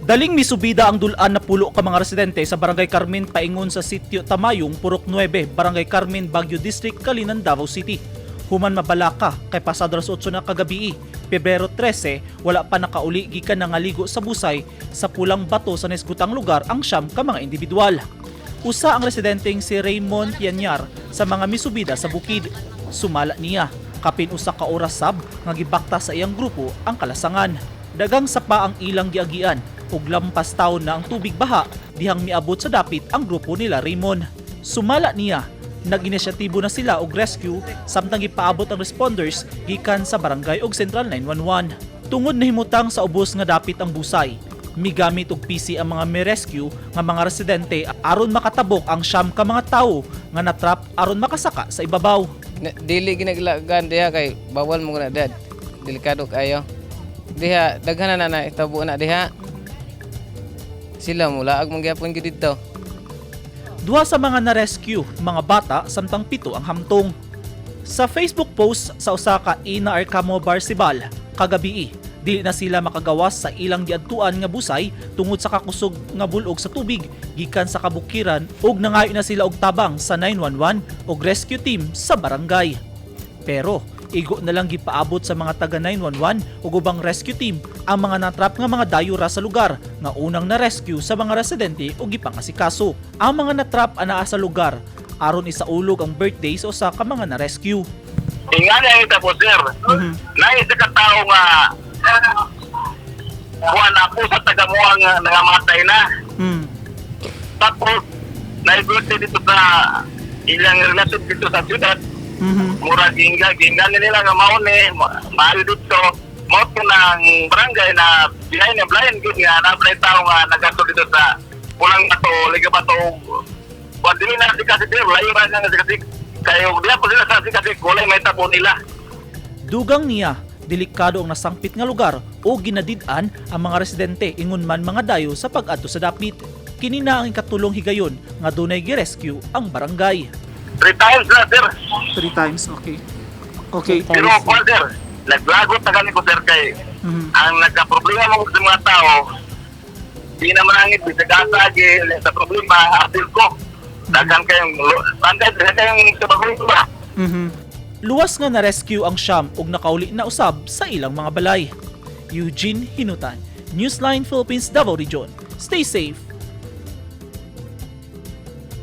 Daling misubida ang dul-an na pulo ka mga residente sa Barangay Carmen paingon sa Sitio Tamayong, Purok 9, Barangay Carmen, Baguio District, Calinan, Davao City. Human mabalaka kay pasado alas 8 na kagabii, Pebrero 13, wala pa nakauli gikan nangaligo sa busay sa Pulang Bato sa nahisgutang lugar ang 9 ka mga individual. Usa ang residenteng si Raymond Pianyar sa mga misubida sa bukid. Sumala niya, kapin usa ka oras sab nga gibakta sa iyang grupo ang kalasangan. Dagang sapa ang ilang giagian ug lampas taon na ang tubig baha dihang miabot sa dapit ang grupo nila Raymond. Sumala niya, nag-inisyatibo na sila og rescue samtang gipaabot ang responders gikan sa barangay ug Central 911. Tungod nahimutang sa ubos nga dapit ang busay, migamit og PC ang mga mi-rescue nga mga residente aron makatabok ang 9 ka mga tawo nga natrap aron makasaka sa ibabaw. Na, dili ginaglagan diha kay bawal mo na diha. Delikado kayo. Diha daghan na na itabo na diha. Sila mulaag man gyapon gid didto. Duha sa mga na-rescue, mga bata, samtang 7 ang hamtong. Sa Facebook post sa usa ka Ina Arcamo Barcibal, kagabii, dili na sila makagawas sa ilang giadtuan nga busay tungod sa kakusog nga bulog sa tubig gikan sa kabukiran ug nangayo na sila og tabang sa 911 ug rescue team sa barangay. Pero igo na lang gipaabot sa mga taga 911 ug ubang rescue team ang mga natrap nga mga dayo ra sa lugar nga unang na-rescue sa mga residente ug gipangasikaso. Ang mga natrap anaa sa lugar aron isaulog ang birthday sa usa ka mga na-rescue. Ingani ang itabo, sir. Naisa ka tao nga kuan ako sa tagamuha nga nangamatay na. Tapos naibirthday dito sa ilang relative dito sa siyudad. Murag ginga ginga nila nga mao ni maayo dito. Mao to ng barangay na behind na blind gid nga na tao nga nagadto dito sa Pulang Bato, Liga Bato. Kuan dili na si kasi layo ra nga si kasi kayo diya po sila sa si kasi kulay may tabo nila. Dugang niya, delikado ang nasangpit nga lugar o ginadid-an ang mga residente ingon man mga dayo sa pag-adto sa dapit. Kini na ang ikatulong higayon nga dunay girescue ang barangay. Three times na, sir. Three times, okay. Okay. Pero kuan, sir, naglagot na gani ko, sir, kay ang nagka-problema mo sa mga tao, di naman ang bisag asa gi sa problema apil ko. Daghan kayong daghan kayong sa ba. Luwas nga na-rescue ang 9 ug nakauli na usab sa ilang mga balay. Eugene Hinutan, Newsline Philippines, Davao Region. Stay safe.